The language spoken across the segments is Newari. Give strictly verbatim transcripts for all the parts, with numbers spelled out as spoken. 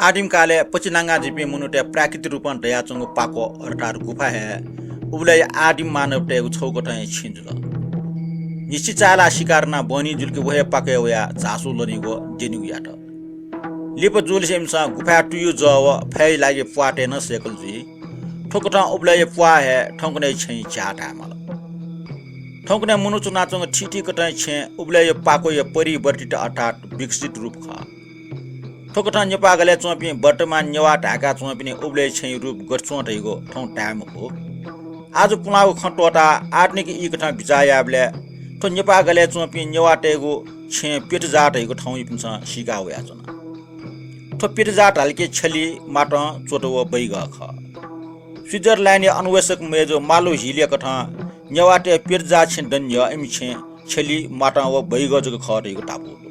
आदिम कालय् पचिनांगा जिपिं मनूतय् प्राकृतिक रूपं दयाच्वंगु पाको अर्थात् गुफा हे उबलय् आदिम मानवतय्गु छगू कथं हे छेँ जुल। निश्चित चाःलाः शिकार यानाः बहनी जुल कि व हे पाकोय् वयाः झासु लनीगु द्यनीगु यात। लिपा जूलिसे इमिसं गुफाय् तुयु जः व फय् लागि प्वाः तये नं सय्कल जुइ। थ्व कथं उबलय् प्वाः हे थौंकन्हय् छेँय् झ्याः धायेमाल। थौंकन्हय् मनू च्वनाच्वंगु थीथी कथं छेँ उबलय् पाकोया परिवर्तित अर्थात् विकसित रूप खः। थ्व कथं नेपाः गलय् च्वंपिं वर्तमान नेवाः धाय्का च्वंपिनि उबलय् छेँया रूप गथे च्वं धइगु थौं धाये मखु। आजु पुलांगु खँ त्वःताः आधुनिक ई कथं बिचाः याःबलय् थ्व नेपाः गलय् च्वंपिं नेवाःतय्गु छेँ पेटजाः धइगु थौं इपिन्सं सीका वयाच्वन। थ्व पेटजाः धाल कि छ्यली, मातं, च्वत व बैगः खः। स्विजरल्याण्डया अन्वेषक मय्जु मार्लो हिलया कथं नेवाःतय् पेटजाः छेँ दनि न्ह्यः इमि छेँ छ्यली, मातं व बैगः जक खः धइगु धापू दु।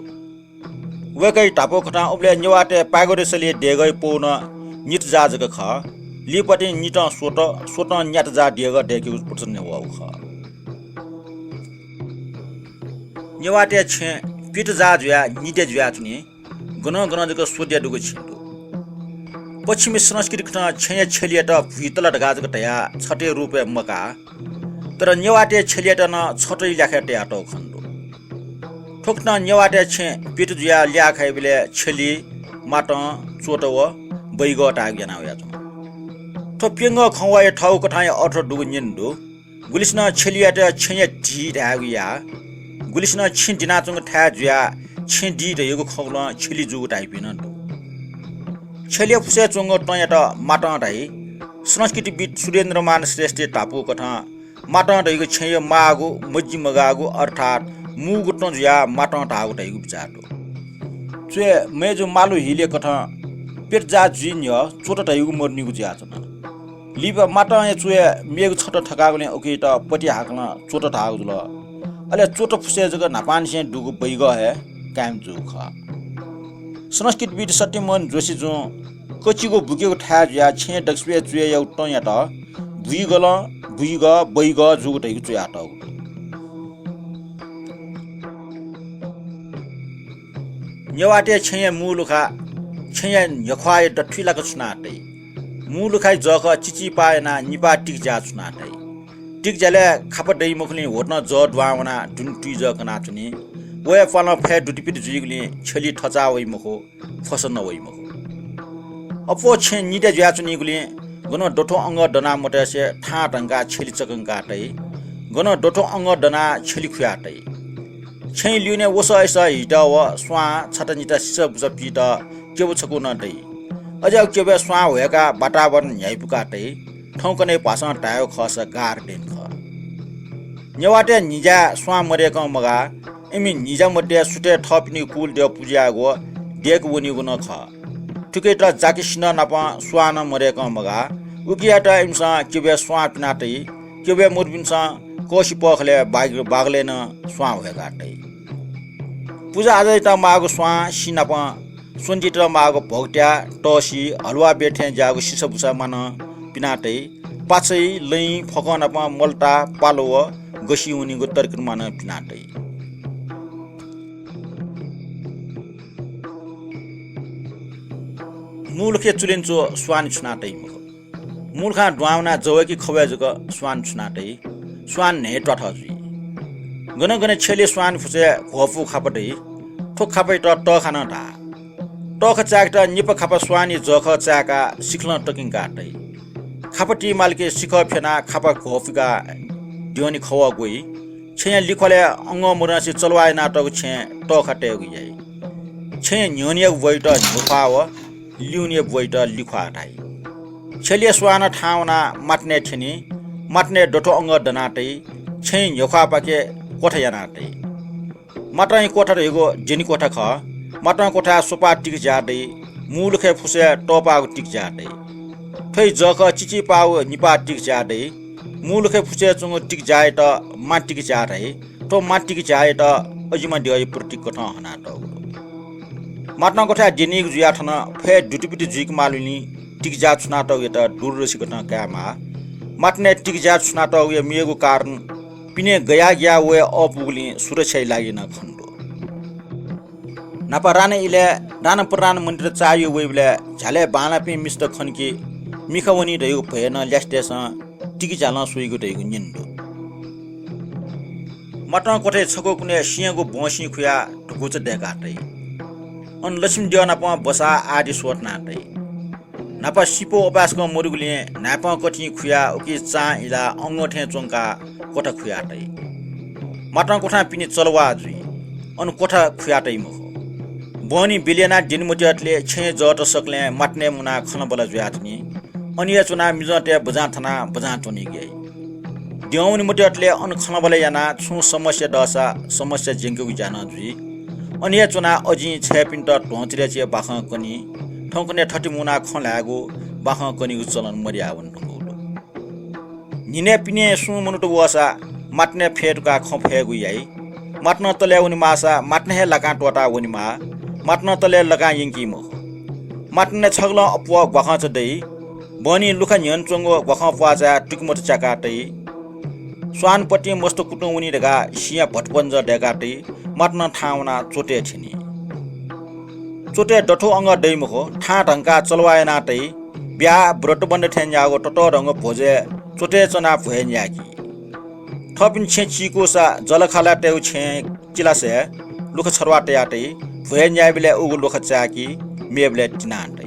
वय्कःया धापू कथं उबलय् नेवाःतय् पाइगोडेसलया देगःया पौ नं नितजाः जक खः। लिपातिं नितं स्वत, स्वतं न्यातजाः देगः दय्केगु प्रचलन वःगु खः। नेवाःतय् छेँ पेटजाः जुयाः निद्या जुयाच्वनी। गनं गनं जक स्वद्या दुगु छेँ दु। पश्चिमी संस्कृति कथं छेँया छ्यलियात भुइतला धकाः जक धयाः छतया रूपय् मकाः, तर नेवाःतय् छ्यलियात नं छतया ल्याखय् तयातःगु खने दु। थुकथं नेवाःतय् छेँ पेट जुयाः ल्याः खाइबलय् छ्यली, मातं, च्वत व बैगः धायेगु याना वयाच्वन। थ्व प्यंगः खँ वःया थःगु कथंया अर्थ दुगु न्यने दु। गुलिसिनं छ्यलियात छेँया ढि धायेगु या, गुलिसिनं छेँ दिनाच्वंगु थाय् जुयाः छेँ दी धयागु खँग्वलं छ्यली जूगु धाइपिं नं दु। छ्यलिया फुसय् च्वंगु तँयात मातं धाइ। संस्कृतिविद् सुरेन्द्रमान श्रेष्ठया धापू कथं मातं धइगु छेँया माःगु, मजि मगाःगु अर्थात् मूगु तं जुयाः मातं धाःगु धइगु बिचाः दु। च्वय् मय्जु मार्लो हिलया कथं पेटजाः जुइ न्ह्यः च्वत धइगु मदुनिगु जुयाच्वन। लिपा मातंया च्वय् मेगु छत थकाःगुलिं उकियात पति हाकलं च्वत धाःगु जुल। अले च्वत फुसय् जक न्हापांनिसें दुगु बैगः हे कायम जूगु खः। संस्कृतिविद् सत्यमोहन जोशीजुं कचिगु बुकेगु थाय् जुयाः छेँया दक्वसिबय् च्वय्यागु तंयात बुइगलं, बुइगः, बैगः जूगु धइगु च्वयातःगु दु। नेवाःतय् छेँया मू लुखा छेँया न्ह्यख्वाःया दथुइ लाक छुना तइ। मू लुखाया जःखः चिचिपाः यानाः निपाः तिक ज्याः छुना तइ। तिक ज्यालय् खापा दइ मखुलिं ह्वतं जः दुहां वनाः दुने तुइ जः कनाच्वनी। व हे पालं फय् दुतिपिति जुइगुलिं छ्यली थचाः वइ मखु, फसं नं वइ मखु। अप्वः छेँ निद्या जुयाच्वनीगुलिं गनं दथुं अंगः दना मतसे थाहां धंकाः छ्यली चकंका तइ। गनं दथुं अंगः दनाः छ्यली खुया तइ। छेँया ल्यूने वसः इसः हित व स्वां छता निता सिसा बुसा पीत क्यब छकू नं दइ। अज्याःगु क्यबय् स्वां ह्वय्काः वातावरण न्ह्याइपुका तइ। थौंकन्हय् भाषां धायेगु खःसा garden खः। नेवाःतय् न्हिज्याः स्वां मदय्कं मगाः। इमि न्हिज्या मध्य सुथय् थःपिनिगु कुलदेव पुजा यायेगु व दय्के वनीगु नं खः। थुकियात जाकि सिन्धः नाप स्वां नं मदय्कं मगाः। उकियात इमिसं क्यबय् स्वां पिना तइ। क्यबय् मदुपिन्सं कःसि पःखलय् बाग-, बागलय् नं स्वां ह्वय्का तइ। पुजा आजायात माःगु स्वां सि नाप स्वन्तित माःगु भोगत्याः, तःसि, हलुवा बे थें ज्याःगु सिसा बुसा मानं पिना तइ। पाछै, लँय्, फकं नाप मलता, पालो व गसि वनीगु तर्किन मानं पिना तइ। मू लुखय् चुलिंचु स्वान छुना तइ मखु। मू लुखां दुहां वनाः जवय्कि खवय् जक स्वान छुना तइ। स्वान न्हय् त्वाथः जुइ। गन गन छ्यली स्वान फुसय् घ्वःपू खापा दइ। थ्व खापायात तःखा नं धाः। तःखा चाय्केत निपा खापा स्वानया जःखः चाय्काः सिखलं तकिंका तइ। खापा ती माल कि सिखः फ्यनाः खापा घ्वःपुकाः द्यःने खवः ग्वइ। छेँया लिख्वालय् अंगः मदंसे चलवाः यानातःगु छेँ तःखा तयेगु याइ। छेँया न्ह्यःनेयागु ब्वइत न्ह्यख्वाः व ल्यूनेया ब्वइत लिख्वाः धाइ। छ्यलिया स्वानं थाहां वनाः मातनय् थ्यनी। मातनय् दथुं अंगः दना तइ। छेँया न्ह्यख्वाःपाखे क्वथा याना तइ। मातंया क्वथा धइगु द्यनी क्वथा खः। मातं क्वथाय् स्वपाः तिक ज्याः दइ। मू लुखय् फुसय् तःपाःगु तिक ज्याः दइ। थ्वया जःखः चिचिपाः व निपाः तिक ज्याः दइ। मू लुखय् फुसय् च्वंगु तिक ज्याःयात मां तिक ज्याः धाइ। थ्व मां तिक ज्याःयात अजिमा द्यःया प्रतीक कथं हनातःगु दु। मातं क्वथाय् द्यनीगु जुयाः थन फय् दुतिपिति जुइके माःगुलिं तिक ज्याः छुनातःगुयात दूरदर्शी कथं कायेमाः। मातनय् तिक ज्याः छुनातःगुया मेगु कारण पिने गयाः गयाः वये अःपुगुलिं सुरक्षाया लागि नं खने दु। न्हापा राना इलय् राना प्रधानमन्त्री चाःह्यू वइबलय् झ्यालय् बांलाःपिं मिस्त खन कि मिखा वनी धइगु भयं ल्यासेतय्सं तिकिझ्यालं स्वइगु धइगु न्यने दु। मातं क्वथय् छकू कुनय् सिंहगु बंसिं खुयाः धुकुचा दय्का तइ। अन लक्ष्मी द्यः नाप बसाः आदि स्वथना तइ। न्हापा सिपः अपाय्सकं मदुगुलिं न्हाय्पं कथिं खुयाः उकी चां इलाः अंगः थें च्वंकाः क्वथा खुया तइ। मातं क्वथां पिने चलवाः जुइ। अन क्वथा खुया तइ मखु। बहनी बिले यानाः द्यने मत्यःतले छेँय् जःत सकलें मातनय् मुनाः खँल्हाबल्हा जुयाच्वनी। अन हे च्वनाः मिजंतय् बजां थानाः बजां च्वनीगु याइ। द्यं वने मत्यःतले अन खँल्हाबल्हा यानाः छुं समस्या दःसा समस्या ज्यंकेगु ज्या नं जुइ। अन हे च्वनाः अजिं छय्‌पिन्त ध्वंचुलय् च्वय् बाखं कनी। थौंकन्हय् थथे मुनाः खँ ल्हायेगु बाखं कनीगु चलन मदयावन धुंकूगु दु। न्हिनय् पिने सुं मनूत वःसा मातनय् फय् धुकाः खँ फयेगु याइ। मातनं तलय् वनेमाःसा मातनं हे लाकां त्वःताः वनेमाः। मातनं तलय् लाकां यंकी मखु। मातनय् छगलं अप्वः ग्वाखंचा दइ। बहनी लुखा न्ह्यःने च्वंगु ग्वाखं प्वाःचाय् तुकिमत च्याका तइ। स्वानपतिं मस्त कुतुं वनी धकाः सिंया भतपंजः दय्का तइ। मातनं थाहां वनाः च्वतय् थ्यनी। च्वतय् दथुइ अंगः दइ मखु, थाहां धंकाः चलवाः याना तइ। ब्याहा व्रतबन्ध थें न्याःगु ततःधंगु भ्वजय् च्वतय् च्वनाः भ्वय् न्याय्की। थःपिनि छेँ चीकूसा जःलाखःलातय्गु छेँ चिलासय् लुखा छत्वाः तया तइ। भ्वय् न्यायेबलय् उगु लुखा चाय्की, मेबलय् तिना तइ।